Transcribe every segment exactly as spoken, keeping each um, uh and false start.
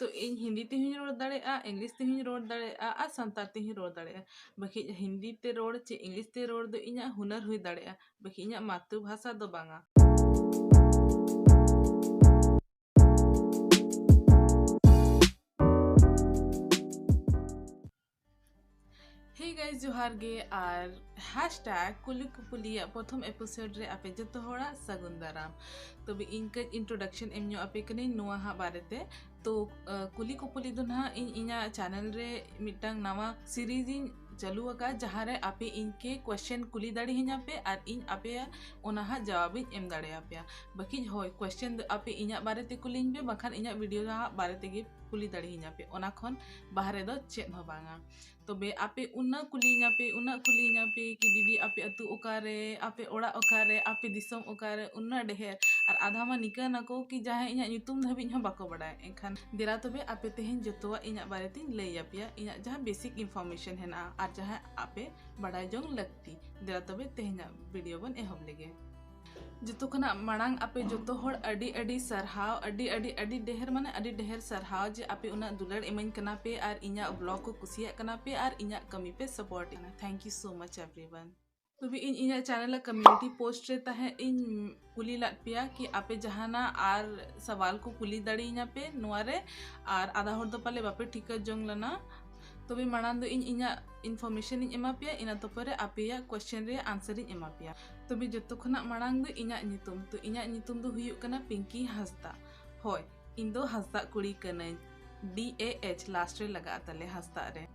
ᱛᱚ ᱤᱧ ᱦᱤᱱᱫᱤ ᱛᱮᱦᱚᱸᱧ ᱨᱚᱲ ᱫᱟᱲᱮᱭᱟᱜᱼᱟ, ᱤᱝᱞᱤᱥ ᱛᱮᱦᱚᱸᱧ ᱨᱚᱲ ᱫᱟᱲᱮᱭᱟᱜᱼᱟ ᱟᱨ ᱥᱟᱱᱛᱟᱲ ᱛᱮᱦᱚᱸᱧ ᱨᱚᱲ ᱫᱟᱲᱮᱭᱟᱜᱼᱟ᱾ ᱵᱟᱠᱷᱟᱡ ᱦᱤᱱᱫᱤ ᱛᱮ ᱨᱚᱲ ᱪᱮ ᱤᱝᱞᱤᱥ ᱛᱮ ᱨᱚᱲ ᱫᱚ ᱤᱧᱟᱹᱜ ᱦᱩᱱᱟᱹᱨ ᱦᱩᱭ ᱫᱟᱲᱮᱭᱟᱜᱼᱟ, ᱵᱟᱠᱷᱟᱡ ᱤᱧᱟᱹᱜ ᱢᱟᱛᱨᱤ ᱵᱷᱟᱥᱟ ᱫᱚ ᱵᱟᱝᱟ᱾ Hey guys, ᱡᱚᱦᱟᱨ ᱜᱮ ᱟᱨ ᱦᱮᱥᱴᱮᱜ ᱠᱩᱞᱤ ᱠᱩᱯᱩᱞᱤᱭᱟᱜ ᱯᱨᱚᱛᱷᱚᱢ ᱮᱯᱤᱥᱳᱰ ᱨᱮ ᱟᱯᱮ ᱡᱚᱛᱚ ᱦᱚᱲᱟᱜ ᱥᱟᱹᱜᱩᱱ ᱫᱟᱨᱟᱢ᱾ ᱛᱚᱵᱮ ᱤᱧ ᱠᱟᱹᱡ ᱤᱱᱴᱨᱳᱰᱟᱠᱥᱚᱱ ᱮᱢ ᱧᱚᱜ ᱟᱯᱮ ᱠᱟᱹᱱᱟᱹᱧ ᱱᱚᱣᱟ ᱦᱟᱸᱜ ᱵᱟᱨᱮᱛᱮ᱾ ᱛᱚ ᱠᱩᱞᱤ ᱠᱩᱯᱩᱞᱤ ᱫᱚ ᱱᱟᱦᱟᱜ ᱤᱧ ᱤᱧᱟᱹᱜ ᱪᱮᱱᱮᱞ ᱨᱮ ᱢᱤᱫᱴᱟᱝ ᱱᱟᱣᱟ ᱥᱤᱨᱤᱡᱽ ᱤᱧ ᱪᱟᱹᱞᱩ ᱟᱠᱟᱫ, ᱡᱟᱦᱟᱸ ᱨᱮ ᱟᱯᱮ ᱤᱧ ᱠᱮ ᱠᱚᱥᱪᱮᱱ ᱠᱩᱞᱤ ᱫᱟᱲᱮᱭᱟᱹᱧᱟ ᱯᱮ ᱟᱨ ᱤᱧ ᱟᱯᱮᱭᱟᱜ ᱚᱱᱟ ᱦᱟᱸᱜ ᱡᱟᱣᱟᱵ ᱤᱧ ᱮᱢ ᱫᱟᱲᱮᱭᱟᱯᱮᱭᱟ᱾ ᱵᱟᱹᱠᱤ ᱦᱳᱭ, ᱠᱚᱥᱪᱮᱱ ᱫᱚ ᱟᱯᱮ ᱤᱧᱟᱹᱜ ᱵᱟᱨᱮᱛᱮ ᱠᱩᱞᱤᱧ ᱯᱮ, ᱵᱟᱠᱷᱟᱱ ᱤᱧᱟᱹᱜ ᱵᱷᱤᱰᱤᱭᱳ ᱦᱟᱸᱜ ᱵᱟᱨᱮ ᱛᱮᱜᱮ ᱠᱩᱞᱤ ᱫᱟᱲᱮᱭᱟᱹᱧᱟ ᱯᱮ, ᱚᱱᱟ ᱠᱷᱚᱱ ᱵᱟᱦᱨᱮ ᱫᱚ ᱪᱮᱫ ᱦᱚᱸ ᱵᱟᱝᱟ᱾ ᱛᱚᱵᱮ ᱟᱯᱮ ᱩᱱᱟᱹᱜ ᱠᱩᱞᱤᱧᱟ ᱯᱮ, ᱩᱱᱟᱹᱜ ᱠᱩᱞᱤᱧᱟ ᱯᱮ ᱠᱤ ᱫᱤᱫᱤ ᱟᱯᱮ ᱟᱹᱛᱩ ᱚᱠᱟᱨᱮ, ᱟᱯᱮ ᱚᱲᱟᱜ ᱚᱠᱟᱨᱮ, ᱟᱯᱮ ᱫᱤᱥᱚᱢ ᱚᱠᱟᱨᱮ, ᱩᱱᱟᱹᱜ ᱰᱷᱮᱨ᱾ ᱟᱨ ᱟᱫᱷᱟ ᱢᱟ ᱱᱤᱠᱟᱹ ᱱᱟᱠᱚ ᱠᱤ ᱡᱟᱦᱟᱸᱭ ᱤᱧᱟᱹᱜ ᱧᱩᱛᱩᱢ ᱫᱷᱟᱹᱵᱤᱡ ᱦᱚᱸ ᱵᱟᱠᱚ ᱵᱟᱲᱟᱭᱟ᱾ ᱮᱱᱠᱷᱟᱱ ᱫᱮᱞᱟ ᱛᱚᱵᱮ ᱟᱯᱮ ᱛᱮᱦᱮᱧ ᱡᱚᱛᱚᱣᱟᱜ ᱤᱧᱟᱹᱜ ᱵᱟᱨᱮᱛᱮᱧ ᱞᱟᱹᱭ ᱟᱯᱮᱭᱟ, ᱤᱧᱟᱹᱜ ᱡᱟᱦᱟᱸ ᱵᱮᱥᱤᱠ ᱤᱱᱯᱷᱚᱨᱢᱮᱥᱚᱱ ᱦᱮᱱᱟᱜᱼᱟ ᱟᱨ ᱡᱟᱦᱟᱸ ᱟᱯᱮ ᱵᱟᱲᱟᱭ ᱡᱚᱝ ᱞᱟᱹᱠᱛᱤ᱾ ᱫᱮᱞᱟ ᱛᱚᱵᱮ ᱛᱮᱦᱮᱧᱟᱜ ᱵᱷᱤᱰᱤᱭᱳ ᱵᱚᱱ ᱮᱦᱚᱵ ᱞᱮᱜᱮ᱾ ᱡᱚᱛᱚ ᱠᱷᱚᱱᱟᱜ ᱢᱟᱲᱟᱝ ᱟᱯᱮ ᱡᱚᱛᱚ ᱦᱚᱲ ᱟᱹᱰᱤ ᱟᱹᱰᱤ ᱥᱟᱨᱦᱟᱣ, ᱟᱹᱰᱤ ᱟᱹᱰᱤ ᱟᱹᱰᱤ ᱰᱷᱮᱨ, ᱢᱟᱱᱮ ᱟᱹᱰᱤ ᱰᱷᱮᱨ ᱥᱟᱨᱦᱟᱣ ᱡᱮ ᱟᱯᱮ ᱩᱱᱟᱹᱜ ᱫᱩᱞᱟᱹᱲ ᱤᱢᱟᱹᱧ ᱠᱟᱱᱟ ᱯᱮ ᱟᱨ ᱤᱧᱟᱹᱜ ᱵᱞᱚᱜ ᱠᱚ ᱠᱩᱥᱤᱭᱟᱜ ᱠᱟᱱᱟ ᱯᱮ ᱟᱨ ᱤᱧᱟᱹᱜ ᱠᱟᱹᱢᱤ ᱯᱮ ᱥᱟᱯᱳᱨᱴ ᱮᱫ ᱠᱟᱱᱟ᱾ Thank you so much everyone. ᱛᱚᱵᱮ ᱤᱧ ᱤᱧᱟᱹᱜ ᱪᱮᱱᱮᱞ ᱟᱜ ᱠᱚᱢᱤᱭᱩᱱᱤᱴᱤ ᱯᱳᱥᱴ ᱨᱮ ᱛᱟᱦᱮᱸ ᱤᱧ ᱠᱩᱞᱤ ᱞᱮᱫ ᱯᱮᱭᱟ ᱠᱤ ᱟᱯᱮ ᱡᱟᱦᱟᱱᱟᱜ ᱟᱨ ᱥᱟᱣᱟᱞ ᱠᱚ ᱠᱩᱞᱤ ᱫᱟᱲᱮᱭᱟᱹᱧᱟ ᱯᱮ ᱱᱚᱣᱟ ᱨᱮ, ᱟᱨ ᱟᱫᱷᱟ ᱦᱚᱲ ᱫᱚ ᱯᱟᱞᱮ ᱵᱟᱯᱮ ᱴᱷᱤᱠᱟᱹ ᱡᱚᱝ ᱞᱮᱱᱟ᱾ ᱛᱚᱵᱮ ᱢᱟᱲᱟᱝ ᱫᱚ ᱤᱧ ᱤᱧᱟᱹᱜ ᱤᱱᱯᱷᱚᱨᱢᱮᱥᱚᱱ ᱤᱧ ᱮᱢᱟ ᱯᱮᱭᱟ, ᱤᱱᱟᱹ ᱛᱟᱨᱯᱚᱨᱮ ᱟᱯᱮᱭᱟᱜ ᱠᱚᱥᱪᱮᱱ ᱨᱮᱭᱟᱜ ᱟᱱᱥᱟᱨ ᱤᱧ ᱮᱢᱟ ᱯᱮᱭᱟ᱾ ᱛᱚᱵᱮ ᱡᱚᱛᱚ ᱠᱷᱚᱱᱟᱜ ᱢᱟᱲᱟᱝ ᱫᱚ ᱤᱧᱟᱹᱜ ᱧᱩᱛᱩᱢ᱾ ᱛᱚ ᱤᱧᱟᱹᱜ ᱧᱩᱛᱩᱢ ᱫᱚ ᱦᱩᱭᱩᱜ ᱠᱟᱱᱟ ᱯᱤᱝᱠᱤ ᱦᱟᱸᱥᱫᱟ᱾ ᱦᱳᱭ, ᱤᱧ ᱫᱚ ᱦᱟᱸᱥᱫᱟ ᱠᱩᱲᱤ ᱠᱟᱹᱱᱟᱹᱧ᱾ ᱰᱤ ᱮ ᱮᱭᱤᱪ ᱞᱟᱥᱴ ᱨᱮ ᱞᱟᱜᱟᱜᱼᱟ ᱛᱟᱞᱮ ᱦᱟᱸᱥᱫᱟ ᱨᱮ᱾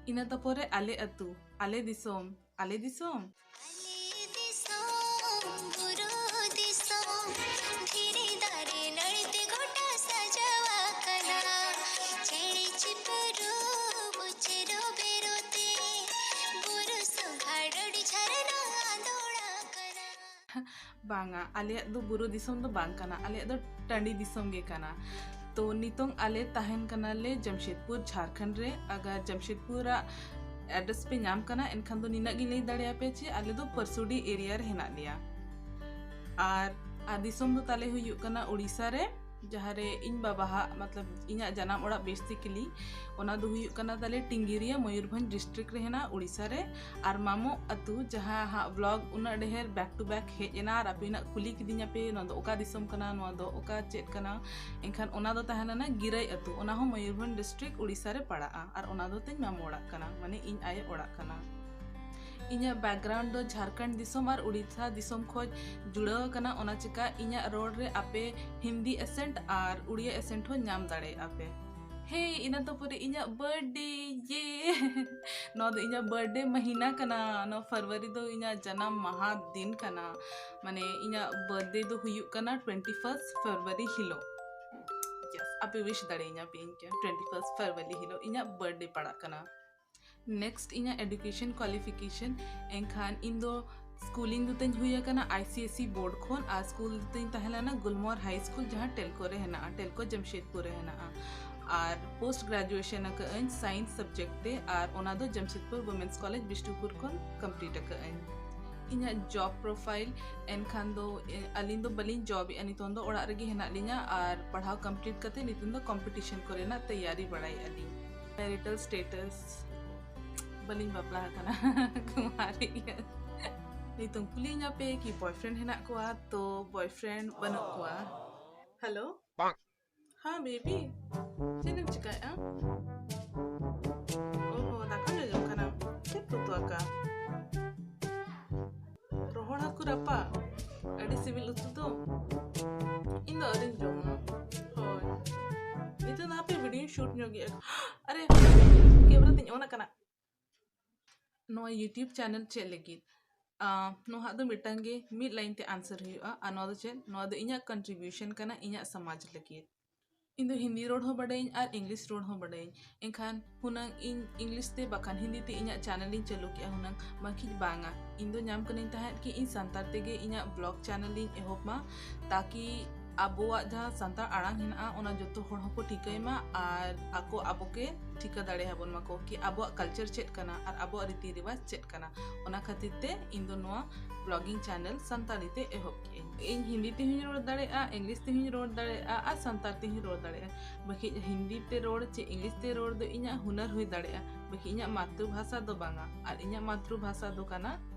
ᱤᱱᱟᱹ ᱛᱟᱨᱯᱚᱨᱮ ᱟᱞᱮ ᱟᱹᱛᱩ, ᱟᱞᱮ ᱫᱤᱥᱚᱢ, ᱟᱞᱮ ᱫᱤᱥᱚᱢ᱾ ᱟᱞᱮ ᱫᱤᱥᱚᱢ ᱵᱩᱨᱩ ᱫᱤᱥᱚᱢ, ᱫᱷᱤᱨᱤ ᱫᱟᱨᱮ ᱱᱟᱹᱲᱤ ᱛᱮ ᱜᱚᱴᱟ ᱥᱟᱡᱟᱣ ᱟᱠᱟᱱᱟ᱾ ᱪᱮᱬᱮ ᱪᱤᱯᱨᱩ ᱵᱩᱪᱨᱩ ᱵᱮᱨᱚ ᱛᱮ, ᱵᱩᱨᱩ ᱥᱚᱸᱜᱷᱟᱲ ᱰᱟᱹᱰᱤ ᱡᱷᱟᱨᱱᱟ ᱟᱸᱫᱳᱲ ᱟᱠᱟᱱᱟ᱾ ᱵᱟᱝᱟ, ᱟᱞᱮᱭᱟᱜ ᱫᱚ ᱵᱩᱨᱩ ᱫᱤᱥᱚᱢ ᱫᱚ ᱵᱟᱝ ᱠᱟᱱᱟ, ᱟᱞᱮᱭᱟᱜ ᱫᱚ ᱴᱟᱺᱰᱤ ᱫᱤᱥᱚᱢ ᱜᱮ ᱠᱟᱱᱟ᱾ ᱛᱚ ᱱᱤᱛᱚᱝ ᱟᱞᱮ ᱛᱟᱦᱮᱱ ᱠᱟᱱᱟᱞᱮ ᱡᱟᱢᱥᱮᱫᱽᱯᱩᱨ, ᱡᱷᱟᱲᱠᱷᱚᱸᱰ ᱨᱮ᱾ ᱟᱜᱟᱨ ᱡᱟᱢᱥᱮᱫᱽᱯᱩᱨ ᱟᱜ ᱮᱰᱨᱮᱥ ᱯᱮ ᱧᱟᱢ ᱠᱟᱱᱟ, ᱮᱱᱠᱷᱟᱱ ᱫᱚ ᱱᱤᱱᱟᱹᱜ ᱜᱤᱧ ᱞᱟᱹᱭ ᱫᱟᱲᱮᱭᱟᱯᱮᱭᱟ ᱡᱮ ᱟᱞᱮ ᱫᱚ ᱯᱟᱹᱨᱥᱩᱰᱤ ᱮᱨᱤᱭᱟ ᱨᱮ ᱦᱮᱱᱟᱜ ᱞᱮᱭᱟ᱾ ᱟᱨ, ᱟᱨ ᱫᱤᱥᱚᱢ ᱫᱚ ᱛᱟᱞᱮ ᱦᱩᱭᱩᱜ ᱠᱟᱱᱟ ᱩᱲᱤᱥᱥᱟ ᱨᱮ, ᱡᱟᱦᱟᱸ ᱨᱮ ᱤᱧ ᱵᱟᱵᱟᱣᱟᱜ, ᱢᱚᱛᱞᱚᱵ, ᱤᱧᱟᱹᱜ ᱡᱟᱱᱟᱢ ᱚᱲᱟᱜ basically, ᱚᱱᱟ ᱫᱚ ᱦᱩᱭᱩᱜ ᱠᱟᱱᱟ ᱛᱟᱞᱮ ᱴᱤᱝᱜᱤᱨᱤᱭᱟ, ᱢᱚᱭᱩᱨᱵᱷᱚᱸᱡᱽ district ᱨᱮ ᱦᱮᱱᱟᱜᱼᱟ, ᱩᱲᱤᱥᱥᱟ ᱨᱮ᱾ ᱟᱨ ᱢᱟᱢᱚ ᱟᱹᱛᱩ, ᱡᱟᱦᱟᱸ ᱦᱟᱸᱜ vlog ᱩᱱᱟᱹᱜ ᱰᱷᱮᱨ back to back ᱦᱮᱡ ᱮᱱᱟ ᱟᱨ ᱟᱯᱮ ᱩᱱᱟᱹᱜ ᱠᱩᱞᱤ ᱠᱤᱫᱤᱧᱟ ᱯᱮ, ᱱᱚᱣᱟ ᱫᱚ ᱚᱠᱟ ᱫᱤᱥᱚᱢ ᱠᱟᱱᱟ, ᱱᱚᱣᱟ ᱫᱚ ᱚᱠᱟ ᱪᱮᱫ ᱠᱟᱱᱟ, ᱮᱱᱠᱷᱟᱱ ᱚᱱᱟ ᱫᱚ ᱛᱟᱦᱮᱸ ᱞᱮᱱᱟ ᱜᱤᱨᱟᱹᱭ ᱟᱹᱛᱩ, ᱚᱱᱟ ᱦᱚᱸ ᱢᱚᱭᱩᱨᱵᱷᱚᱸᱡᱽ district, ᱩᱲᱤᱥᱥᱟ ᱨᱮ ᱯᱟᱲᱟᱜᱼᱟ᱾ ᱟᱨ ᱚᱱᱟ ᱫᱚ ᱛᱤᱧ ᱢᱟᱢᱚ ᱚᱲᱟᱜ ᱠᱟᱱᱟ, ᱢᱟᱱᱮ ᱤᱧ ᱟᱭᱳ ᱚᱲᱟᱜ ᱠᱟᱱᱟ᱾ ᱤᱧᱟᱹᱜ background ᱫᱚ ᱡᱷᱟᱲᱠᱷᱚᱸᱰ ᱫᱤᱥᱚᱢ ᱟᱨ ᱩᱲᱤᱥᱥᱟ ᱫᱤᱥᱚᱢ ᱠᱷᱚᱱ ᱡᱩᱲᱟᱹᱣ ᱟᱠᱟᱱᱟ, ᱚᱱᱟ ᱪᱤᱠᱟ ᱤᱧᱟᱹᱜ ᱨᱚᱲ ᱨᱮ ᱟᱯᱮ ᱦᱤᱱᱫᱤ accent ᱟᱨ ᱩᱲᱤᱭᱟ accent ᱦᱚᱸ ᱧᱟᱢ ᱫᱟᱲᱮᱭᱟᱜᱼᱟ ᱯᱮ᱾ ᱦᱮᱸ, ᱤᱱᱟᱹ ᱛᱚ ᱯᱚᱨᱮ ᱤᱧᱟᱹᱜ birthday, ᱭᱮ! ᱱᱚᱣᱟ ᱫᱚ ᱤᱧᱟᱹᱜ birthday ᱢᱟᱹᱦᱤᱱᱟ ᱠᱟᱱᱟ᱾ ᱱᱚᱣᱟ ᱯᱷᱮᱵᱽᱨᱩᱣᱟᱨᱤ ᱫᱚ ᱤᱧᱟᱹᱜ ᱡᱟᱱᱟᱢ ᱢᱟᱦᱟ ᱫᱤᱱ ᱠᱟᱱᱟ᱾ ᱢᱟᱱᱮ, ᱤᱧᱟᱹᱜ birthday ᱫᱚ ᱦᱩᱭᱩᱜ ᱠᱟᱱᱟ twenty first ᱯᱷᱮᱵᱽᱨᱩᱣᱟᱨᱤ ᱦᱤᱞᱳᱜ᱾ Yes, ᱟᱯᱮ wish ᱫᱟᱲᱮᱭᱟᱹᱧᱟ ᱯᱮ ᱤᱧ ᱴᱷᱮᱱ, twenty first ᱯᱷᱮᱵᱽᱨᱩᱣᱟᱨᱤ ᱦᱤᱞᱳᱜ ᱤᱧᱟᱹᱜ birthday ᱯᱟᱲᱟᱜ ᱠᱟᱱᱟ᱾ Next, ᱤᱧᱟᱹᱜ education qualification, ᱮᱱᱠᱷᱟᱱ ᱤᱧ ᱫᱚ schooling ᱫᱚ ᱛᱤᱧ ᱦᱩᱭ ᱟᱠᱟᱱᱟ I C S E board ᱠᱷᱚᱱ, ᱟᱨ school ᱫᱚ ᱛᱤᱧ ᱛᱟᱦᱮᱸ ᱞᱮᱱᱟ ᱜᱩᱞᱢᱚᱦᱚᱨ High School, ᱡᱟᱦᱟᱸ ᱴᱮᱞᱠᱳ ᱨᱮ ᱦᱮᱱᱟᱜᱼᱟ, ᱴᱮᱞᱠᱳ ᱡᱟᱢᱥᱮᱫᱽᱯᱩᱨ ᱨᱮ ᱦᱮᱱᱟᱜᱼᱟ᱾ ᱟᱨ post graduation ᱟᱠᱟᱫ ᱟᱹᱧ science subject ᱛᱮ, ᱟᱨ ᱚᱱᱟ ᱫᱚ ᱡᱟᱢᱥᱮᱫᱽᱯᱩᱨ Women's College ᱵᱤᱥᱱᱩᱯᱩᱨ ᱠᱷᱚᱱ complete ᱟᱠᱟᱫ ᱟᱹᱧ᱾ ᱤᱧᱟᱹᱜ job profile, ᱮᱱᱠᱷᱟᱱ ᱫᱚ, ᱮ, ᱟᱹᱞᱤᱧ ᱫᱚ ᱵᱟᱹᱞᱤᱧ job ᱮᱫᱼᱟ, ᱱᱤᱛᱚᱝ ᱫᱚ ᱚᱲᱟᱜ ᱨᱮᱜᱮ ᱦᱮᱱᱟᱜ ᱞᱤᱧᱟ ᱟᱨ ᱯᱟᱲᱦᱟᱣ complete ᱠᱟᱛᱮ ᱱᱤᱛᱚᱝ ᱫᱚ competition ᱠᱚᱨᱮᱱᱟᱜ ᱛᱮᱭᱟᱨᱤ ᱵᱟᱲᱟᱭᱮᱫᱼᱟ ᱞᱤᱧ᱾ Marital status, ᱵᱟᱹᱞᱤᱧ ᱵᱟᱯᱞᱟ ᱟᱠᱟᱱᱟ, ᱠᱩᱢᱟᱨᱤ ᱜᱮ᱾ ᱱᱤᱛᱚᱝ ᱠᱩᱞᱤᱧᱟ ᱯᱮ ᱠᱤ boyfriend ᱦᱮᱱᱟᱜ ᱠᱚᱣᱟ, ᱛᱚ boyfriend ᱵᱟᱹᱱᱩᱜ ᱠᱚᱣᱟ᱾ Hello? ᱦᱮᱸ, baby, ᱪᱮᱫ ᱮᱢ ᱪᱤᱠᱟᱭᱮᱫᱼᱟ? ᱚ ᱦᱚᱸ, ᱫᱟᱠᱟ ᱡᱚᱡᱚᱢ ᱠᱟᱱᱟ᱾ ᱪᱮᱫ ᱩᱛᱩ ᱟᱠᱟ? ᱨᱚᱦᱚᱲ ᱦᱟᱹᱠᱩ ᱨᱟᱯᱟᱜ? ᱟᱹᱰᱤ ᱥᱤᱵᱤᱞ ᱩᱛᱩ ᱫᱚ᱾ ᱤᱧ ᱫᱚ ᱟᱹᱣᱨᱤᱧ ᱡᱚᱢᱟ᱾ ᱦᱳᱭ, ᱱᱤᱛᱚᱜ ᱫᱚ ᱦᱟᱯᱮ video shoot ᱧᱚᱜ ᱜᱮᱭᱟ᱾ ᱟᱨᱮ, camera ᱛᱤᱧ on ᱟᱠᱟᱱᱟ᱾ ᱱᱚᱣᱟ YouTube channel ᱪᱮᱫ ᱞᱟᱹᱜᱤᱫ? ᱟᱸ, ᱱᱚᱣᱟ ᱫᱚ ᱢᱤᱫᱴᱟᱝ ᱜᱮ ᱢᱤᱫ line ᱛᱮ answer ᱦᱩᱭᱩᱜᱼᱟ᱾ ᱟᱨ ᱱᱚᱣᱟ ᱫᱚ ᱪᱮᱫ? ᱱᱚᱣᱟ ᱫᱚ ᱤᱧᱟᱹᱜ contribution ᱠᱟᱱᱟ, ᱤᱧᱟᱹᱜ ᱥᱚᱢᱟᱡᱽ ᱞᱟᱹᱜᱤᱫ᱾ ᱤᱧ ᱫᱚ ᱦᱤᱱᱫᱤ ᱨᱚᱲ ᱦᱚᱸ ᱵᱟᱰᱟᱭᱟᱹᱧ ᱟᱨ English ᱨᱚᱲ ᱦᱚᱸ ᱵᱟᱰᱟᱭᱟᱹᱧ᱾ ᱮᱱᱠᱷᱟᱱ ᱦᱩᱱᱟᱹᱝ ᱤᱧ English ᱛᱮ ᱵᱟᱠᱷᱟᱱ ᱦᱤᱱᱫᱤ ᱛᱮ ᱤᱧᱟᱹᱜ channel ᱤᱧ ᱪᱟᱹᱞᱩ ᱠᱮᱜᱼᱟ ᱦᱩᱱᱟᱹᱝ᱾ ᱵᱟᱝᱠᱷᱟᱱ ᱵᱟᱝᱟ, ᱤᱧ ᱫᱚ ᱧᱟᱢ ᱠᱟᱹᱱᱟᱹᱧ ᱛᱟᱦᱮᱸᱫ ᱠᱤ ᱤᱧ ᱥᱟᱱᱛᱟᱲ ᱛᱮᱜᱮ ᱤᱧᱟᱹᱜ vlog channel ᱤᱧ ᱮᱦᱚᱵ ᱢᱟ, ᱛᱟᱠᱤ ᱟᱵᱚᱣᱟᱜ ᱡᱟᱦᱟᱸ ᱥᱟᱱᱛᱟᱲ ᱟᱲᱟᱝ ᱦᱮᱱᱟᱜᱼᱟ, ᱚᱱᱟ ᱡᱚᱛᱚ ᱦᱚᱲ ᱦᱚᱸᱠᱚ ᱴᱷᱤᱠᱟᱹᱭ ᱢᱟ ᱟᱨ ᱟᱠᱚ ᱟᱵᱚ ᱜᱮ ᱴᱷᱤᱠᱟᱹ ᱫᱟᱲᱮᱭᱟᱵᱚᱱ ᱢᱟᱠᱚ ᱠᱤ ᱟᱵᱚᱣᱟᱜ culture ᱪᱮᱫ ᱠᱟᱱᱟ ᱟᱨ ᱟᱵᱚᱣᱟᱜ ᱨᱤᱛᱤ ᱨᱮᱣᱟᱡᱽ ᱪᱮᱫ ᱠᱟᱱᱟ᱾ ᱚᱱᱟ ᱠᱷᱟᱹᱛᱤᱨ ᱛᱮ ᱤᱧ ᱫᱚ ᱱᱚᱣᱟ vlogging channel ᱥᱟᱱᱛᱟᱲᱤ ᱛᱮ ᱮᱦᱚᱵ ᱠᱮᱜᱼᱟᱹᱧ᱾ ᱤᱧ ᱦᱤᱱᱫᱤ ᱛᱮᱦᱚᱸᱧ ᱨᱚᱲ ᱫᱟᱲᱮᱭᱟᱜᱼᱟ, ᱤᱝᱞᱤᱥ ᱛᱮᱦᱚᱸᱧ ᱨᱚᱲ ᱫᱟᱲᱮᱭᱟᱜᱼᱟ ᱟᱨ ᱥᱟᱱᱛᱟᱲ ᱛᱮᱦᱚᱸᱧ ᱨᱚᱲ ᱫᱟᱲᱮᱭᱟᱜᱼᱟ᱾ ᱵᱟᱠᱷᱟᱡ ᱦᱤᱱᱫᱤ ᱛᱮ ᱨᱚᱲ ᱪᱮ ᱤᱝᱞᱤᱥ ᱛᱮ ᱨᱚᱲ ᱫᱚ ᱤᱧᱟᱹᱜ ᱦᱩᱱᱟᱹᱨ ᱦᱩᱭ ᱫᱟᱲᱮᱭᱟᱜᱼᱟ, ᱵᱟᱠᱷᱟᱡ ᱤᱧᱟᱹᱜ ᱢᱟᱛᱨᱩ ᱵᱷᱟᱥᱟ ᱫᱚ ᱵᱟᱝᱟ᱾ ᱟᱨ ᱤᱧᱟᱹᱜ ᱢᱟᱛᱨᱩ ᱵᱷᱟᱥᱟ ᱫᱚ ᱠᱟᱱᱟ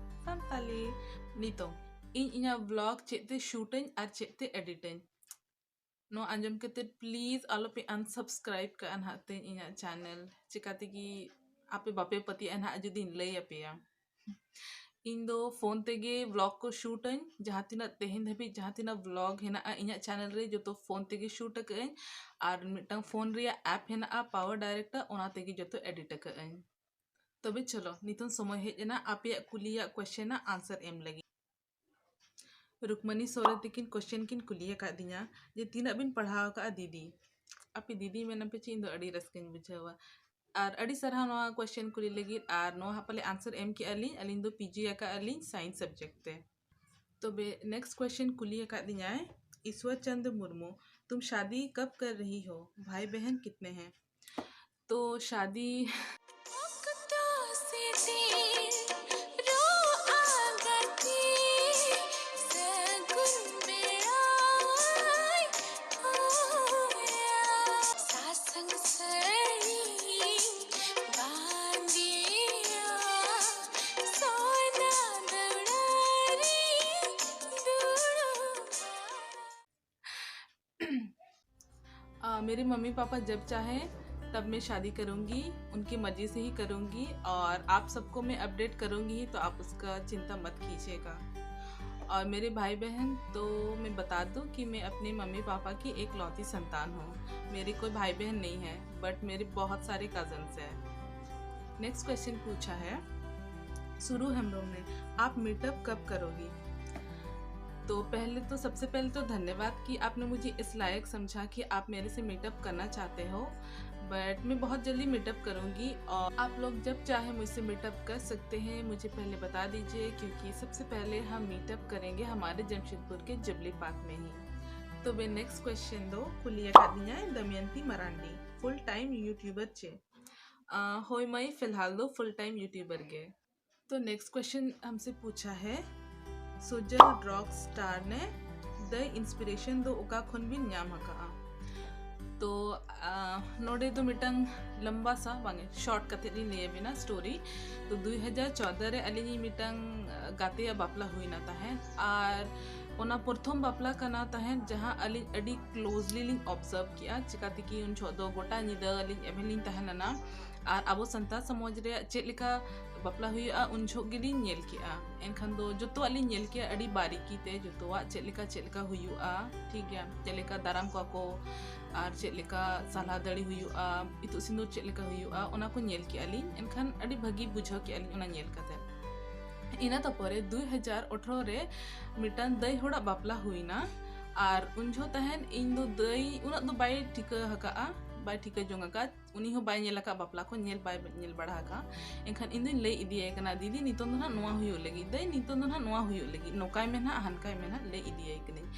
ᱥᱟᱱᱛᱟᱞᱤ᱾ ᱱᱤᱛᱚᱝ ᱤᱧ ᱤᱧᱟᱹᱜ vlog ᱪᱮᱫ ᱛᱮ shoot ᱟᱹᱧ ᱟᱨ ᱪᱮᱫ ᱛᱮ edit ᱟᱹᱧ᱾ ᱱᱚᱣᱟ ᱟᱸᱡᱚᱢ ᱠᱟᱛᱮ please ᱟᱞᱚᱯᱮ unsubscribe ᱠᱟᱜᱼᱟ ᱱᱟᱦᱟᱜ ᱛᱤᱧ ᱤᱧᱟᱹᱜ channel, ᱪᱤᱠᱟ ᱛᱮᱜᱮ ᱟᱯᱮ ᱵᱟᱯᱮ ᱯᱟᱹᱛᱭᱟᱹᱜᱼᱟ ᱱᱟᱦᱟᱜ ᱡᱩᱫᱤᱧ ᱞᱟᱹᱭ ᱟᱯᱮᱭᱟ᱾ ᱤᱧ ᱫᱚ phone ᱛᱮᱜᱮ vlog ᱠᱚ shoot ᱟᱹᱧ, ᱡᱟᱦᱟᱸ ᱛᱤᱱᱟᱹᱜ ᱛᱮᱦᱮᱧ ᱫᱷᱟᱹᱵᱤᱡ ᱡᱟᱦᱟᱸ ᱛᱤᱱᱟᱹᱜ vlog ᱦᱮᱱᱟᱜᱼᱟ ᱤᱧᱟᱹᱜ channel ᱨᱮ ᱡᱚᱛᱚ phone ᱛᱮᱜᱮ shoot ᱟᱠᱟᱫ ᱟᱹᱧ᱾ ᱟᱨ ᱢᱤᱫᱴᱟᱝ phone ᱨᱮᱭᱟᱜ app ᱦᱮᱱᱟᱜᱼᱟ Power Director, ᱚᱱᱟ ᱛᱮᱜᱮ ᱡᱚᱛᱚ edit ᱟᱠᱟᱫ ᱟᱹᱧ᱾ ᱛᱚᱵᱮ ᱪᱚᱞᱚ ᱱᱤᱛᱚᱝ ᱥᱚᱢᱚᱭ ᱦᱮᱡ ᱮᱱᱟ ᱟᱯᱮᱭᱟᱜ ᱠᱩᱞᱤᱭᱟᱜ question ᱟᱜ answer ᱮᱢ ᱞᱟᱹᱜᱤᱫ᱾ ᱨᱩᱠᱢᱟᱱᱤ ᱥᱚᱨᱮᱱ ᱛᱤᱠᱤᱱ question ᱠᱤᱱ ᱠᱩᱞᱤ ᱟᱠᱟᱫᱤᱧᱟ ᱡᱮ ᱛᱤᱱᱟᱹᱜ ᱵᱤᱱ ᱯᱟᱲᱦᱟᱣ ᱟᱠᱟᱫᱼᱟ ᱫᱤᱫᱤ? ᱟᱯᱮ ᱫᱤᱫᱤ ᱢᱮᱱᱟᱯᱮ ᱪᱮ, ᱤᱧ ᱫᱚ ᱟᱹᱰᱤ ᱨᱟᱹᱥᱠᱟᱹᱧ ᱵᱩᱡᱷᱟᱹᱣᱟ᱾ ᱟᱨ ᱟᱹᱰᱤ ᱥᱟᱨᱦᱟᱣ ᱱᱚᱣᱟ question ᱠᱩᱞᱤ ᱞᱟᱹᱜᱤᱫ᱾ ᱟᱨ ᱱᱚᱣᱟ ᱦᱟᱸᱜ ᱯᱟᱞᱮ answer ᱮᱢ ᱠᱮᱜᱼᱟ ᱞᱤᱧ, ᱟᱹᱞᱤᱧ ᱫᱚ PG ᱟᱠᱟᱫᱼᱟ ᱞᱤᱧ science subject ᱛᱮ᱾ ᱛᱚᱵᱮ next question ᱠᱩᱞᱤ ᱟᱠᱟᱫᱤᱧᱟᱭ ᱤᱥᱣᱚᱨ ᱪᱚᱸᱫᱽ ᱢᱩᱨᱢᱩ, तुम शादी कब कर रही हो? भाई बहन कितने हैं? ᱛᱚ ᱥᱟᱫᱤ ᱚᱠᱛᱚ ᱥᱤᱫᱤ ᱨᱚ ᱟᱜᱟᱛᱤ ᱥᱟᱹᱜᱩᱱ ᱵᱮᱲᱟᱭ ᱦᱚᱭᱟ᱾ ᱥᱟᱥᱟᱝ ᱥᱟᱹᱲᱤ ᱵᱟᱸᱫᱮᱭᱟ, ᱥᱚᱱᱟ ᱫᱟᱹᱣᱲᱟᱹ ᱨᱮ ᱫᱩᱲᱩᱵᱟ᱾ आ, मेरे मम्मी पापा जब चाहें तब मैं शादी करूँगी, उनकी मर्ज़ी से ही करूँगी और आप सबको मैं अपडेट करूँगी ही, तो आप उसका चिंता मत कीजिएगा। और मेरे भाई बहन, तो मैं बता दूँ कि मैं अपने मम्मी पापा की एकलौती संतान हूँ। मेरे कोई भाई बहन नहीं है, बट मेरे बहुत सारे कज़न्स हैं। नेक्स्ट क्वेश्चन पूछा है सुरु हेम्ब्रम ने, आप मीटअप कब करोगी? तो पहले तो, सबसे पहले तो धन्यवाद कि आपने मुझे इस लायक समझा कि आप मेरे से मीटअप करना चाहते हो, बट मैं बहुत जल्दी मीटअप करूँगी और आप लोग जब चाहे मुझसे मीटअप कर सकते हैं। मुझे पहले बता दीजिए, क्योंकि सबसे पहले हम मीटअप करेंगे हमारे जमशेदपुर के जुबली पार्क में ही। ᱛᱚᱵᱮ next question ᱫᱚ ᱠᱩᱞᱤ ᱟᱠᱟᱫ ᱞᱤᱧᱟᱭ ᱫᱚᱢᱭᱚᱱᱛᱤ ᱢᱟᱨᱟᱱᱰᱤ, full time YouTuber ᱪᱮ? ᱟᱸ, ᱦᱳᱭ ᱢᱟᱹᱭ, ᱯᱷᱤᱞᱦᱟᱞ ᱫᱚ full time YouTuber ᱜᱮ᱾ ᱛᱚ next question हमसे पूछा है, सुजल रॉक स्टार ने द इंस्पिरेशन ᱫᱚ ᱚᱠᱟ ᱠᱷᱚᱱ ᱵᱤᱱ ᱧᱟᱢ ᱟᱠᱟᱫᱼᱟ? ᱛᱚ ᱱᱚᱰᱮ ᱫᱚ ᱢᱤᱫᱴᱟᱝ ᱞᱟᱢᱵᱟ ᱥᱟ ᱵᱟᱝ ᱥᱚᱨᱴ ᱠᱟᱛᱮ ᱞᱤᱧ ᱞᱟᱹᱭ ᱟᱵᱤᱱᱟ ᱥᱴᱳᱨᱤ᱾ ᱛᱚ ᱫᱩᱭ ᱦᱟᱡᱟᱨ ᱪᱚᱣᱫᱟ ᱨᱮ ᱟᱹᱞᱤᱧ ᱢᱤᱫᱴᱟᱝ ᱜᱟᱛᱮᱭᱟᱜ ᱵᱟᱯᱞᱟ ᱦᱩᱭᱱᱟ ᱛᱟᱦᱮᱸᱫ, ᱟᱨ ᱚᱱᱟ ᱯᱨᱚᱛᱷᱚᱢ ᱵᱟᱯᱞᱟ ᱠᱟᱱᱟ ᱛᱟᱦᱮᱸᱫ ᱡᱟᱦᱟᱸ ᱟᱹᱞᱤᱧ ᱟᱹᱰᱤ ᱠᱞᱳᱡᱞᱤ ᱞᱤᱧ ᱚᱵᱡᱟᱨᱵᱷ ᱠᱮᱜᱼᱟ᱾ ᱪᱤᱠᱟᱹᱛᱮ ᱠᱤ ᱩᱱ ᱡᱚᱦᱚᱜ ᱫᱚ ᱜᱚᱴᱟ ᱧᱤᱫᱟᱹ ᱟᱹᱞᱤᱧ ᱮᱵᱷᱮᱱ ᱞᱤᱧ ᱛᱟᱦᱮᱸ ᱞᱮᱱᱟ, ᱟᱨ ᱟᱵᱚ ᱥᱟᱱᱛᱟᱲ ᱥᱚᱢᱟᱡᱽ ᱨᱮᱭᱟᱜ ᱪᱮᱫ ᱞᱮᱠᱟ ᱵᱟᱯᱞᱟ ᱦᱩᱭᱩᱜᱼᱟ ᱩᱱ ᱡᱚᱦᱚᱜ ᱜᱮᱞᱤᱧ ᱧᱮᱞ ᱠᱮᱜᱼᱟ᱾ ᱮᱱᱠᱷᱟᱱ ᱫᱚ ᱡᱚᱛᱚᱣᱟᱜ ᱞᱤᱧ ᱧᱮᱞ ᱠᱮᱜᱼᱟ ᱟᱹᱰᱤ ᱵᱟᱨᱤᱠᱤ ᱛᱮ, ᱡᱚᱛᱚᱣᱟᱜ ᱪᱮᱫ ᱞᱮᱠᱟ ᱪᱮᱫ ᱞᱮᱠᱟ ᱦᱩᱭᱩᱜᱼᱟ, ᱴᱷᱤᱠ ᱜᱮᱭᱟ, ᱪᱮᱫ ᱞᱮᱠᱟ ᱫᱟᱨᱟᱢ ᱠᱚᱣᱟ ᱠᱚ, ᱟᱨ ᱪᱮᱫ ᱞᱮᱠᱟ ᱥᱟᱞᱦᱟ ᱫᱟᱲᱮ ᱦᱩᱭᱩᱜᱼᱟ, ᱤᱛᱩᱫ ᱥᱤᱸᱫᱩᱨ ᱪᱮᱫ ᱞᱮᱠᱟ ᱦᱩᱭᱩᱜᱼᱟ, ᱚᱱᱟ ᱠᱚ ᱧᱮᱞ ᱠᱮᱜᱼᱟ ᱞᱤᱧ᱾ ᱮᱱᱠᱷᱟᱱ ᱟᱹᱰᱤ ᱵᱷᱟᱹᱜᱤ ᱵᱩᱡᱷᱟᱹᱣ ᱠᱮᱜᱼᱟ ᱞᱤᱧ ᱚᱱᱟ ᱧᱮᱞ ᱠᱟᱛᱮ᱾ ᱤᱱᱟᱹ ᱛᱟᱯᱚᱨᱮ ᱫᱩᱭ ᱦᱟᱡᱟᱨ ᱟᱴᱷᱨᱚ ᱨᱮ ᱢᱤᱫᱴᱟᱝ ᱫᱟᱹᱭ ᱦᱚᱲᱟᱜ ᱵᱟᱯᱞᱟ ᱦᱩᱭᱱᱟ, ᱟᱨ ᱩᱱ ᱡᱚᱦᱚᱜ ᱛᱟᱦᱮᱱ ᱤᱧ ᱫᱚ ᱫᱟᱹᱭ ᱩᱱᱟᱹᱜ ᱫᱚ ᱵᱟᱭ ᱴᱷᱤᱠᱟᱹ ᱟᱠᱟᱫᱼᱟ, ᱵᱟᱭ ᱴᱷᱤᱠᱟᱹ ᱡᱚᱝ ᱟᱠᱟᱫ, ᱩᱱᱤ ᱦᱚᱸ ᱵᱟᱭ ᱧᱮᱞ ᱟᱠᱟᱫ ᱵᱟᱯᱞᱟ ᱠᱚ, ᱧᱮᱞ ᱵᱟᱭ ᱧᱮᱞ ᱵᱟᱲᱟ ᱟᱠᱟᱫ᱾ ᱮᱱᱠᱷᱟᱱ ᱤᱧ ᱫᱚᱧ ᱞᱟᱹᱭ ᱤᱫᱤᱭᱟᱭ ᱠᱟᱱᱟ, "ᱫᱤᱫᱤ, ᱱᱤᱛᱚᱝ ᱫᱚ ᱱᱟᱦᱟᱜ ᱱᱚᱣᱟ ᱦᱩᱭᱩᱜ ᱞᱟᱹᱜᱤᱫ, ᱫᱟᱹᱭ, ᱱᱤᱛᱚᱝ ᱫᱚ ᱱᱟᱦᱟᱜ ᱱᱚᱣᱟ ᱦᱩᱭᱩᱜ ᱞᱟᱹᱜᱤᱫ, ᱱᱚᱝᱠᱟᱭ ᱢᱮ ᱱᱟᱦᱟᱜ, ᱦᱟᱱᱠᱟᱭ ᱢᱮ ᱱᱟᱦᱟᱜ", ᱞᱟᱹᱭ ᱤᱫᱤᱭᱟᱭ ᱠᱟᱹᱱᱟᱹᱧ᱾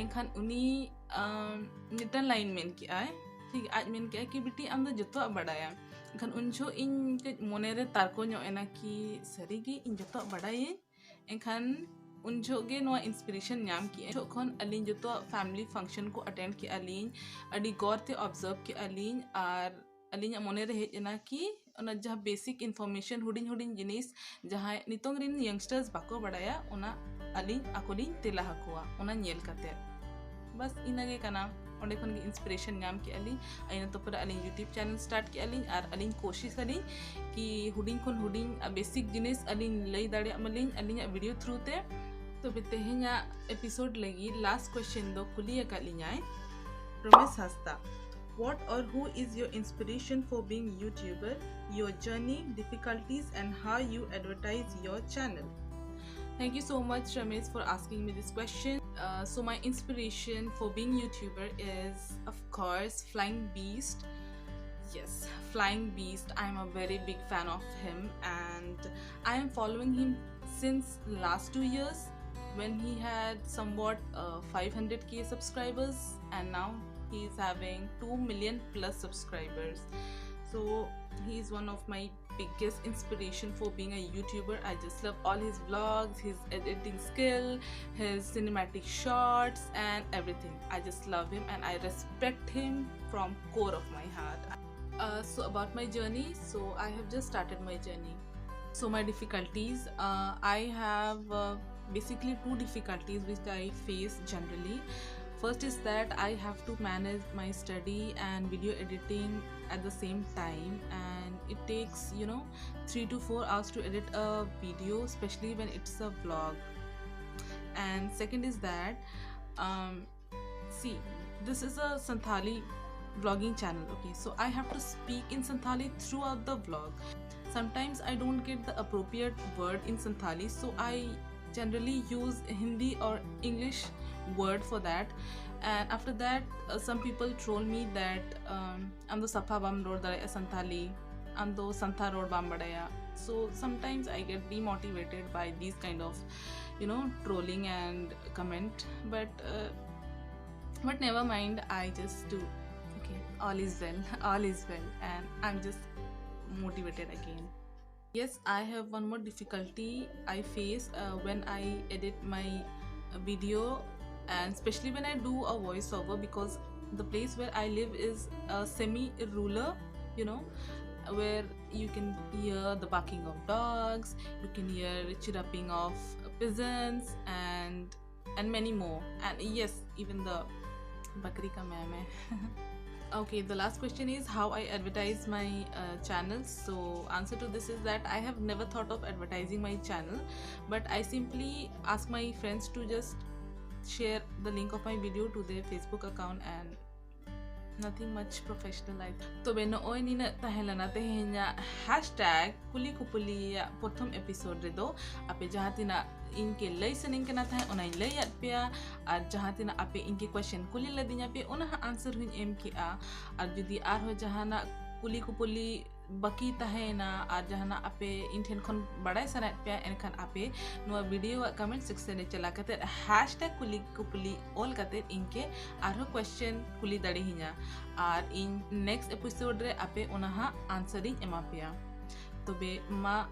ᱮᱱᱠᱷᱟᱱ ᱩᱱᱤ ᱟᱢ, ᱢᱤᱫᱴᱟᱝ ᱞᱟᱭᱤᱱ ᱢᱮᱱ ᱠᱮᱜᱼᱟᱭ, ᱴᱷᱤᱠ, ᱟᱡ ᱢᱮᱱ ᱠᱮᱜᱼᱟᱭ ᱠᱤ, "ᱵᱤᱴᱤ, ᱟᱢ ᱫᱚ ᱡᱚᱛᱚᱣᱟᱜ ᱵᱟᱰᱟᱭᱟ᱾" ᱮᱱᱠᱷᱟᱱ ᱩᱱ ᱡᱚᱦᱚᱜ ᱤᱧ ᱠᱟᱹᱡ ᱢᱚᱱᱮᱨᱮ ᱛᱟᱨᱠᱚ ᱧᱚᱜ ᱮᱱᱟ ᱠᱤ ᱥᱟᱹᱨᱤᱜᱮ ᱤᱧ ᱡᱚᱛᱚᱣᱟᱜ ᱵᱟᱰᱟᱭᱟᱹᱧ᱾ ᱮᱱᱠᱷᱟᱱ ᱩᱱ ᱡᱚᱦᱚᱜ ᱜᱮ ᱱᱚᱣᱟ ᱤᱱᱥᱯᱤᱨᱮᱥᱚᱱ ᱧᱟᱢ ᱠᱮᱜᱼᱟᱹᱧ᱾ ᱩᱱ ᱡᱚᱦᱚᱜ ᱠᱷᱚᱱ ᱟᱹᱞᱤᱧ ᱡᱚᱛᱚᱣᱟᱜ ᱯᱷᱮᱢᱤᱞᱤ ᱯᱷᱟᱝᱥᱚᱱ ᱠᱚ ᱟᱴᱮᱱᱰ ᱠᱮᱜᱼᱟ ᱞᱤᱧ, ᱟᱹᱰᱤ ᱜᱚᱨ ᱛᱮ ᱚᱵᱡᱟᱨᱵᱷ ᱠᱮᱜᱼᱟ ᱞᱤᱧ, ᱟᱨ ᱟᱹᱞᱤᱧᱟᱜ ᱢᱚᱱᱮ ᱨᱮ ᱦᱮᱡ ᱮᱱᱟ ᱠᱤ ᱚᱱᱟ ᱡᱟᱦᱟᱸ ᱵᱮᱥᱤᱠ ᱤᱱᱯᱷᱚᱨᱢᱮᱥᱚᱱ, ᱦᱩᱰᱤᱧ ᱦᱩᱰᱤᱧ ᱡᱤᱱᱤᱥ ᱡᱟᱦᱟᱸᱭ ᱱᱤᱛᱚᱝ ᱨᱤᱱ ᱭᱚᱝᱥᱴᱟᱨᱥ ᱵᱟᱠᱚ ᱵᱟᱲᱟᱭᱟ, ᱚᱱᱟ ᱟᱹᱞᱤᱧ ᱟᱠᱚ ᱞᱤᱧ ᱛᱮᱞᱟ ᱟᱠᱚᱣᱟ ᱚᱱᱟ ᱧᱮᱞ ᱠᱟᱛᱮ᱾ ᱵᱟᱥ ᱤᱱᱟᱹᱜᱮ ᱠᱟᱱᱟ, ᱚᱸᱰᱮ ᱠᱷᱚᱱ ᱜᱮ ᱤᱱᱥᱯᱤᱨᱮᱥᱚᱱ ᱧᱟᱢ ᱠᱮᱜᱼᱟ ᱞᱤᱧ᱾ ᱤᱱᱟᱹ ᱛᱟᱨᱯᱚᱨᱮ ᱟᱹᱞᱤᱧ YouTube ᱪᱮᱱᱮᱞ ᱥᱴᱟᱨᱴ ᱠᱮᱜᱼᱟ ᱞᱤᱧ, ᱟᱨ ᱟᱹᱞᱤᱧ ᱠᱳᱥᱤᱥ ᱟᱹᱞᱤᱧ ᱠᱤ ᱦᱩᱰᱤᱧ ᱠᱷᱚᱱ ᱦᱩᱰᱤᱧ ᱵᱮᱥᱤᱠ ᱡᱤᱱᱤᱥ ᱟᱹᱞᱤᱧ ᱞᱟᱹᱭ ᱫᱟᱲᱮᱭᱟᱜ ᱢᱟᱞᱤᱧ ᱟᱹᱞᱤᱧᱟᱜ ᱵᱷᱤᱰᱤᱭᱳ ᱛᱷᱨᱩ ᱛᱮ᱾ ᱛᱚᱵᱮ ᱛᱮᱦᱮᱧᱟᱜ ᱮᱯᱤᱥᱳᱰ ᱞᱟᱹᱜᱤᱫ ᱞᱟᱥᱴ ᱠᱚᱭᱮᱥᱪᱮᱱ ᱫᱚ ᱠᱩᱞᱤ ᱟᱠᱟᱫ ᱞᱤᱧᱟᱭ ᱨᱚᱢᱮᱥ ᱦᱟᱸᱥᱫᱟ, "What or who is your inspiration for being YouTuber, your journey, difficulties and how you advertise your channel?" Thank you so much, Ramesh, for asking me this question. Uh, so my inspiration for being YouTuber is, of course, Flying Beast. Yes, Flying Beast. I'm a very big fan of him, and I am following him since last two years. when he had somewhat uh, five hundred K subscribers, and now he is having two million plus subscribers. So he is one of my biggest inspiration for being a YouTuber. I just love all his vlogs, his editing skill, his cinematic shots, and everything. I just love him and I respect him from core of my heart. Uh, so about my journey, so I have just started my journey. So my difficulties, uh, I have uh, basically two difficulties which I face generally. First is that I have to manage my study and video editing at the same time, and it takes, you know, three to four hours to edit a video, especially when it's a vlog. And second is that, um, see, this is a Santhali vlogging channel, okay? So I have to speak in Santhali throughout the vlog. Sometimes I don't get the appropriate word in Santhali, so I generally use Hindi or English word for that. And after that, uh, some people troll me that, um, ᱟᱢ ᱫᱚ ᱥᱟᱯᱷᱟ ᱵᱟᱢ ᱨᱚᱲ ᱫᱟᱲᱮᱭᱟᱜᱼᱟ ᱥᱟᱱᱛᱷᱟᱞᱤ, ᱟᱢ ᱫᱚ ᱥᱟᱱᱛᱷᱟ ᱨᱚᱲ ᱵᱟᱢ ᱵᱟᱲᱟᱭᱟ. So sometimes I get demotivated by these kind of, you know, trolling and comment. But uh, but never mind, I just do. Okay, all is well, all is well, and I'm just motivated again. Yes, I have one more difficulty I face uh, when I edit my uh, video, and especially when I do a voiceover, because the place where I live is a semi-rural, you know, where you can hear the barking of dogs, you can hear chirruping of pigeons, and and many more. And yes, even the bakri ka meh meh. Okay, the last question is how I advertise my uh, channel. So answer to this is that I have never thought of advertising my channel, but I simply ask my friends to just share the link of my video to their Facebook account and nothing much professional, I think. ᱛᱚᱵᱮ ᱱᱚᱜᱼᱚᱭ ᱱᱤᱱᱟᱹᱜ ᱛᱟᱦᱮᱸ ᱞᱮᱱᱟ ᱛᱮᱦᱮᱧᱟᱜ ᱦᱮᱥᱴᱮᱜᱽ ᱠᱩᱞᱤ ᱠᱩᱯᱩᱞᱤᱭᱟᱜ ᱯᱨᱚᱛᱷᱚᱢ episode ᱨᱮᱫᱚ ᱟᱯᱮ ᱡᱟᱦᱟᱸ ᱛᱤᱱᱟᱹᱜ ᱤᱧ ᱠᱮ ᱞᱟᱹᱭ ᱥᱟᱱᱟᱧ ᱠᱟᱱᱟ ᱛᱟᱦᱮᱸᱫ, ᱚᱱᱟᱧ ᱞᱟᱹᱭᱟᱫ ᱯᱮᱭᱟ, ᱟᱨ ᱡᱟᱦᱟᱸ ᱛᱤᱱᱟᱹᱜ ᱟᱯᱮ ᱤᱧ ᱠᱮ ᱠᱚᱭᱥᱮᱱ ᱠᱩᱞᱤ ᱞᱮᱫᱤᱧᱟ ᱯᱮ, ᱚᱱᱟ ᱦᱚᱸ ᱟᱱᱥᱟᱨ ᱦᱚᱸᱧ ᱮᱢ ᱠᱮᱜᱼᱟ. ᱟᱨ ᱡᱩᱫᱤ ᱟᱨᱦᱚᱸ ᱡᱟᱦᱟᱱᱟᱜ ᱠᱩᱞᱤ ᱠᱩᱯᱩᱞᱤ ᱵᱟᱹᱠᱤ ᱛᱟᱦᱮᱸᱭᱮᱱᱟ ᱟᱨ ᱡᱟᱦᱟᱱᱟᱜ ᱟᱯᱮ ᱤᱧ ᱴᱷᱮᱱ ᱠᱷᱚᱱ ᱵᱟᱲᱟᱭ ᱥᱟᱱᱟᱭᱮᱫ ᱯᱮᱭᱟ, ᱮᱱᱠᱷᱟᱱ ᱟᱯᱮ ᱱᱚᱣᱟ video ᱟᱜ comment section ᱨᱮ ᱪᱟᱞᱟᱣ ᱠᱟᱛᱮ ᱦᱮᱥᱴᱮᱜᱽ ᱠᱩᱞᱤ ᱠᱩᱯᱩᱞᱤ ᱚᱞ ᱠᱟᱛᱮ ᱤᱧ ᱠᱮ ᱟᱨᱦᱚᱸ question ᱠᱩᱞᱤ ᱫᱟᱲᱮᱭᱟᱹᱧᱟ ᱟᱨ ᱤᱧ next episode ᱨᱮ ᱟᱯᱮ ᱚᱱᱟ ᱦᱟᱸᱜ answer ᱤᱧ ᱮᱢᱟ ᱯᱮᱭᱟ᱾ ᱛᱚᱵᱮ ᱢᱟ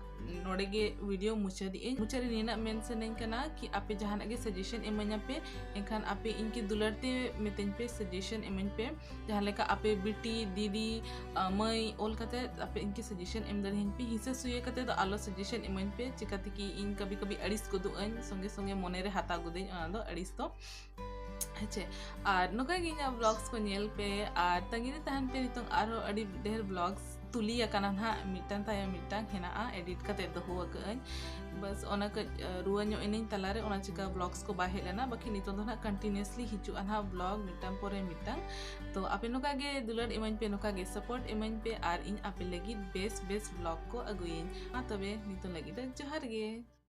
ᱱᱚᱰᱮ ᱜᱮ video ᱢᱩᱪᱟᱹᱫᱮᱜ ᱟᱹᱧ᱾ ᱢᱩᱪᱟᱹᱫ ᱨᱮ ᱱᱤᱱᱟᱹᱜ ᱢᱮᱱ ᱥᱟᱱᱟᱧ ᱠᱟᱱᱟ ᱠᱤ ᱟᱯᱮ ᱡᱟᱦᱟᱱᱟᱜ ᱜᱮ suggestion ᱤᱢᱟᱹᱧ ᱟᱯᱮ, ᱮᱱᱠᱷᱟᱱ ᱟᱯᱮ ᱤᱧ ᱠᱤ ᱫᱩᱞᱟᱹᱲ ᱛᱮ ᱢᱤᱛᱟᱹᱧ ᱯᱮ, suggestion ᱤᱢᱟᱹᱧ ᱯᱮ᱾ ᱡᱟᱦᱟᱸ ᱞᱮᱠᱟ ᱟᱯᱮ ᱵᱤᱴᱤ, ᱫᱤᱫᱤ, ᱟ, ᱢᱟᱹᱭ ᱚᱞ ᱠᱟᱛᱮ ᱟᱯᱮ ᱤᱧ ᱠᱤ suggestion ᱮᱢ ᱫᱟᱲᱮᱭᱟᱹᱧ ᱯᱮ᱾ ᱦᱤᱥᱟᱹ ᱥᱩᱭᱟᱹ ᱠᱟᱛᱮ ᱫᱚ ᱟᱞᱚ suggestion ᱤᱢᱟᱹᱧ ᱯᱮ, ᱪᱤᱠᱟᱹᱛᱮ ᱠᱤ ᱤᱧ ᱠᱟᱵᱷᱤ ᱠᱟᱵᱷᱤ ᱟᱹᱲᱤᱥ ᱜᱚᱫᱚᱜ ᱟᱹᱧ, ᱥᱚᱸᱜᱮ ᱥᱚᱸᱜᱮ ᱢᱚᱱᱮ ᱨᱮ ᱦᱟᱛᱟᱣ ᱜᱚᱫᱟᱹᱧ, ᱚᱱᱟ ᱫᱚ ᱟᱹᱲᱤᱥ ᱫᱚ᱾ ᱦᱮᱸᱪᱮ, ᱟᱨ ᱱᱚᱝᱠᱟ ᱜᱮ ᱤᱧᱟᱹᱜ vlogs ᱠᱚ ᱧᱮᱞ ᱯᱮ ᱟᱨ ᱛᱟᱺᱜᱤ ᱨᱮ ᱛᱟᱦᱮᱱ ᱯᱮ, ᱱᱤᱛᱚᱝ ᱟᱨᱦᱚᱸ ᱟᱹᱰᱤ ᱰᱷᱮᱨ vlogs ᱛᱩᱞᱤ ᱟᱠᱟᱱᱟ ᱱᱟᱦᱟᱜ, ᱢᱤᱫᱴᱟᱝ ᱛᱟᱭᱚᱢ ᱢᱤᱫᱴᱟᱝ ᱦᱮᱱᱟᱜᱼᱟ, edit ᱠᱟᱛᱮ ᱫᱚᱦᱚ ᱟᱠᱟᱫᱟᱹᱧ᱾ ᱵᱟᱥ ᱚᱱᱟ ᱠᱟᱹᱡ, ᱟ, ᱨᱩᱣᱟᱹ ᱧᱚᱜ ᱮᱱᱟᱹᱧ ᱛᱟᱞᱟᱨᱮ, ᱚᱱᱟ ᱪᱤᱠᱟ vlogs ᱠᱚ ᱵᱟᱭ ᱦᱮᱡ ᱞᱮᱱᱟ, ᱵᱟᱠᱷᱟᱱ ᱱᱤᱛᱚᱝ ᱫᱚ ᱱᱟᱦᱟᱜ continuously ᱦᱤᱡᱩᱜᱼᱟ ᱱᱟᱦᱟᱜ vlog ᱢᱤᱫᱴᱟᱝ ᱯᱚᱨᱮ ᱢᱤᱫᱴᱟᱝ᱾ ᱛᱚ ᱟᱯᱮ ᱱᱚᱝᱠᱟ ᱜᱮ ᱫᱩᱞᱟᱹᱲ ᱤᱢᱟᱹᱧ ᱯᱮ, ᱱᱚᱝᱠᱟ ᱜᱮ support ᱤᱢᱟᱹᱧ ᱯᱮ ᱟᱨ ᱤᱧ ᱟᱯᱮ ᱞᱟᱹᱜᱤᱫ ᱵᱮᱥ ᱵᱮᱥ vlog ᱠᱚ ᱟᱹᱜᱩᱭᱟᱹᱧ᱾ ᱢᱟ ᱛᱚᱵᱮ ᱱᱤᱛᱚᱝ ᱞᱟᱹᱜᱤᱫ ᱫᱚ ᱡᱚᱦᱟᱨ ᱜᱮ᱾